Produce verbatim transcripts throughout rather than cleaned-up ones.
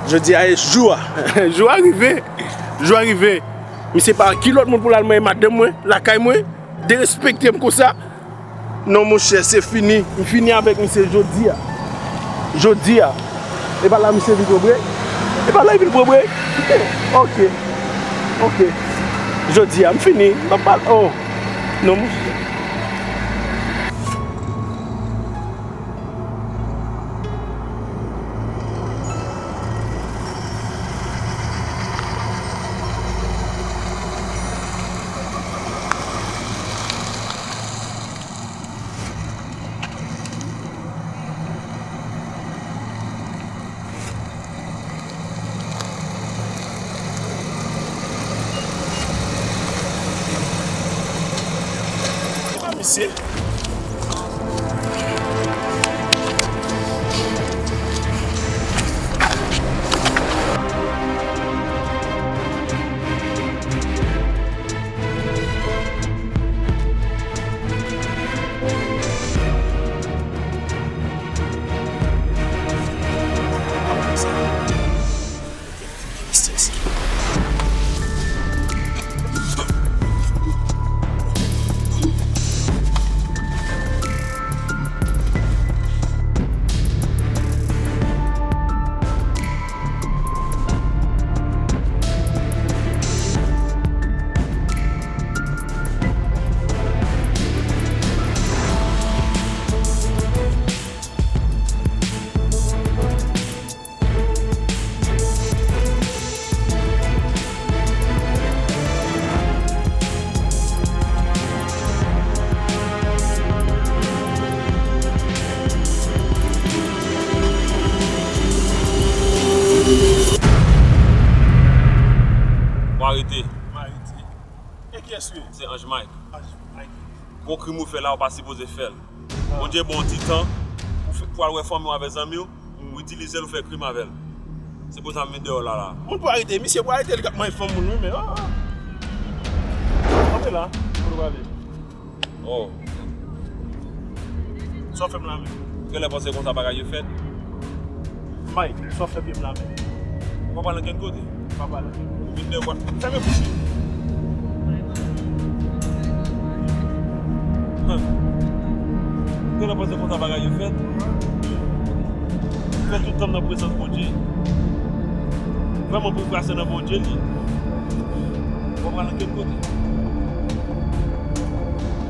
Jodi a e jou a. Jou a rive. Jou a rive. Misye pa ki lòt moun pou l al manyen madanm mwen, lakay mwen, derespekte m konsa. Non, monchè, se fini. M fini avèk misye jodi a. Jodi a. E pa la misye vin pran brèk. E pa la li vin pran brèk. Ok. Ok. Jodi a, m fini. M pa pale. Oh. Non, monchè. Se pa misye. Mwen arete. Mwen arete. E kiyès ou ye? Se Ange Mike. Ange Mike. Gon krim ou fè la, ou pa sipoze fè l. Ah. Bondye ba w ti tan pou fè, pou al wè fanmi w avè zanmi w, ou itilize l, ou fè krim avè l. Se pou sa m vin dèyè w la, la. Moun pou arete misye, pou arete li k ap manyen fanm moun, wi, men, ah, ah. Kanpe la, kote w prale? Oh. Sa w fè m la menm? Genlè panse konsa bagay yo fèt. Mike, sa w fè pye m la menm? Ou pa pral ankenn kote? Ou pa pral ankenn kote. Ou vin dèyè pòt. Fèmen bouch ou. Huh. Genlè panse konsa bagay yo fèt. Fè tout tan m nan prezans Bondye. Vrèman, pou w krase nan Bondye li. Ou pa pral ankenn kote.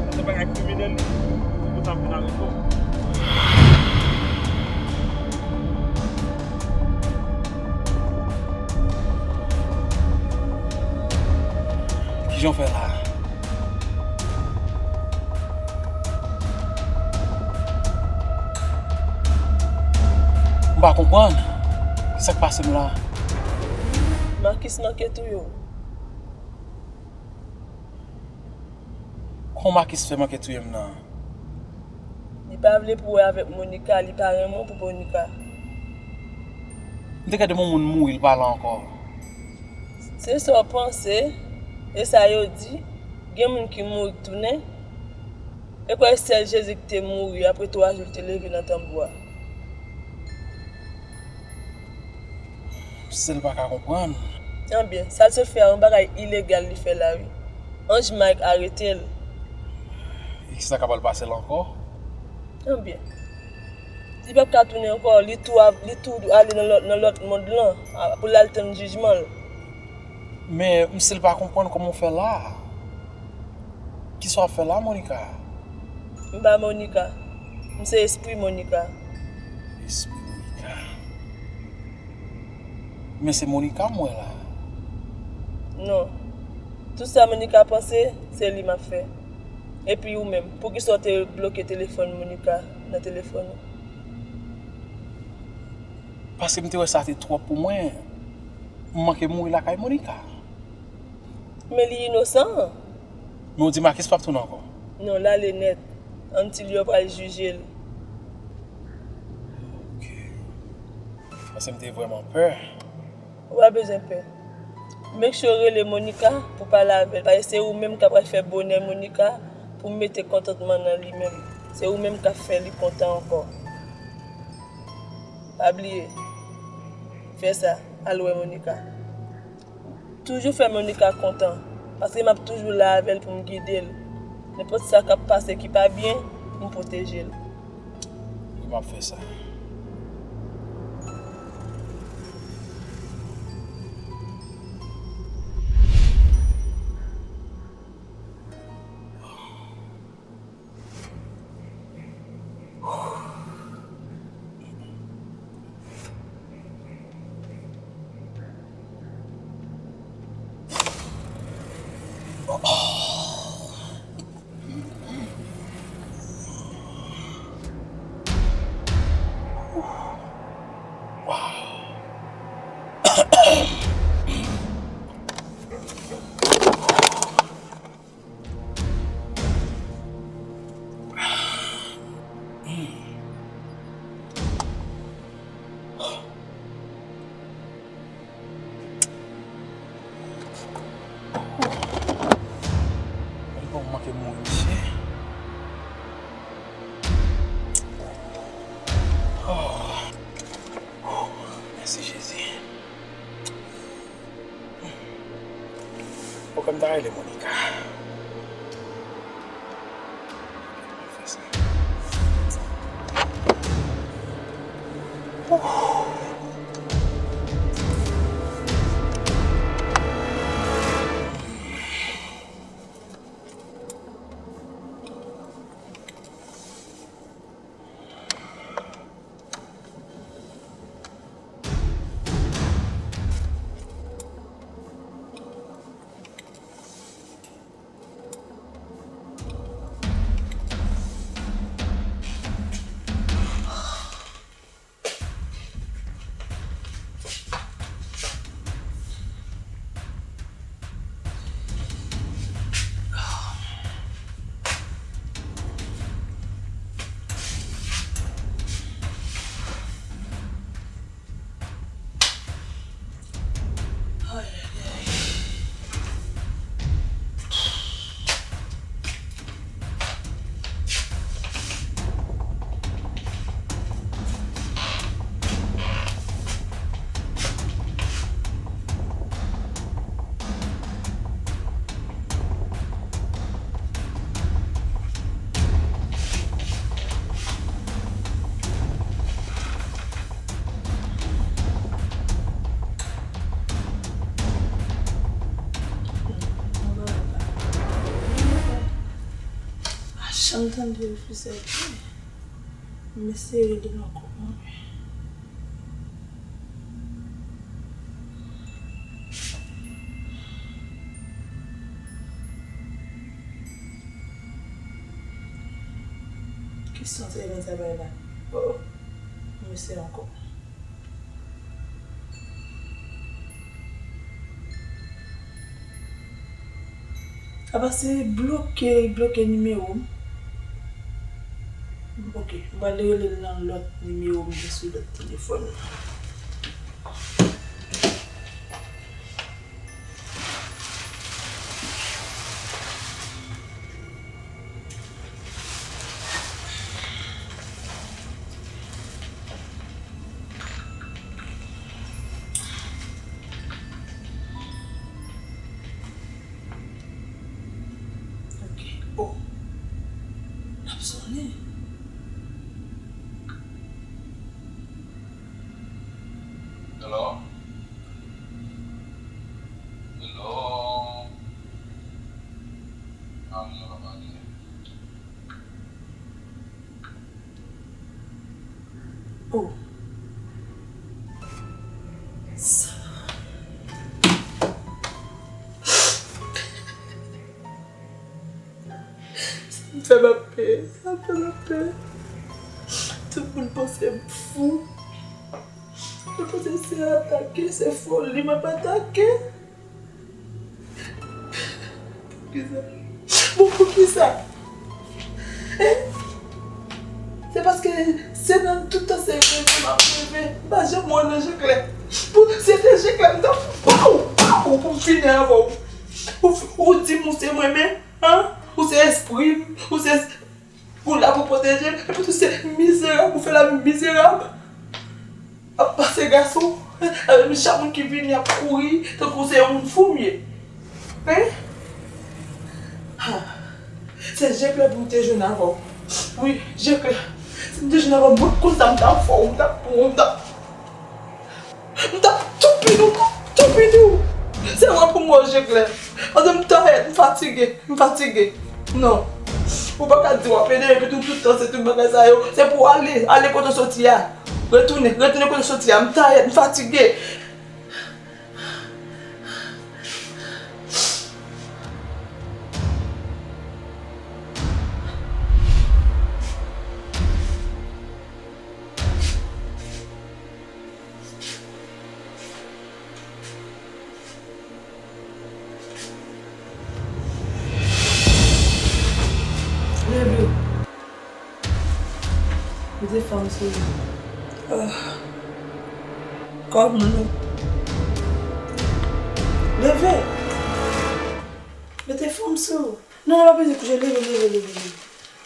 Sa se bagay kriminèl li. Se pou sa m vin arete w. Kijan w fè la? M pa konprann. Kisa k pase m la? Makis manke touye w. Kòman Makis fè manke touye m nan? Li pa vle pou wè avèk Monica, li pa renmen w pou Monica. M te kwè depi yon moun mouri, li pa la ankò. Se sa w panse, e sa yo di, gen moun ki mouri k tounen. E kwè sèl Jezi ki te mouri, apre twa jou li te leve nan tanbou a. Sèl pa ka konprann. Ebyen, sa l sot fè a, yon bagay ilegal li fè la, wi. Ange Mike arete l. E kisa k ap pral pase l ankò? Ebyen, li p ap ka tounen ankò, li tou, li tou ale nan lòt, nan lòt mond lan, a, pou l al tann jijman l. Men, m sèl pa konprann kòman w fè la. Kisa w ap fè la, Monica? M pa Monica. M se espri Monica. Espri Monica. Men se Monica m wè la. Non. Tout sa Monica panse, se li m ap fè. Epi ou menm, poukisa w te bloke telefòn Monica nan telefòn ou? Paske m te wè sa te twòp pou mwen. M manke mouri lakay Monica. Men li inosan. Men w di Makis p ap tounen ankò? Non, l ale nèt. Until yo pral jije l. Ok. Paske m te vrèman pè. Ou pa bezwen pè. Make sure w rele Monica pou pale avè l. Paske se ou menm k ap pral fè bonè Monica pou mete kontantman nan li menm. Se ou menm k ap fè li kontan ankò. Pa bliye. Fè sa, al wè Monica. Toujou fè Monica kontan, paske m ap toujou la avè l pou m gide l. Nenpòt sa k ap pase ki pa byen, pou m pwoteje l. Wi, m ap fè sa. Li pa manke mouri, mesye. Oh. Mèsi, Jezi. Pwogram ta rele Monica. A, janm tande yo fè sa. M eseye rele l ankò. Ki son sirèn sa bay la? Oh, mesye ankò. Apa se bloke, bloke nimewo m. Ok, m pral rele l nan lòt nimewo m gen sou lòt telefòn nan. Ok. Oh. L ap sonnen. Hello? Hello? Ah, moun nan pa pale. Oh. Sa. Sa m fè m ap peye, sa m fè m ap peye. Tout moun panse m fou. Yo panse se atake, se foli m ap atake. Poukisa? Bon, poukisa? Hein? Se paske se nan tout tan se reve m ap reve. M pa janm wè nan je klè. Pou se te je klè, m t ap paw, paw pou m fini avè w. Ou, ou di m ou se mwen menm, hein? Ou se espri m, ou se, ou la pou pwoteje m, epi tou se mizerab, ou fè lavi mizerab. Ap pase gason. Avè m, chak moun ki vini ap kouri, tankou se yon moun fou m ye. Hein? Ha. Se Jeklè pou m te jwenn avè w. Wi, Jeklè. Si m te jwenn avè w, mwen konn sa m t ap fè w, m t ap pran w, m t ap, m t ap toupini w, toupini w. Se wè pou mwen, Jeklè. Paske m tayèt, m fatige, m fatige. Non. Ou pa ka di w ap ede, epi tou, tout tan, se tout bagay sa yo. Se pou w ale, ale kote w soti a. Retounen, retounen kote w soti a. M tayèt, m fatige. Leve. Mete fanm sou ou. Ah. Kòman nou? Leve. Mete fanm sou ou. Non, non, pa bezwen kouche. Leve, leve, leve, leve.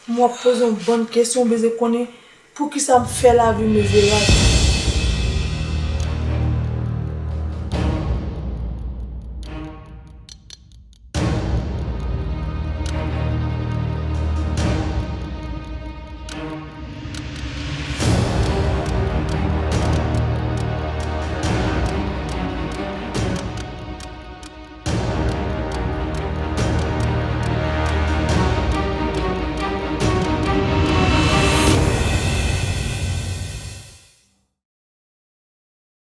M w ap poze yon bann kesyon, w bezwen konnen poukisa m fè lavi mizerab.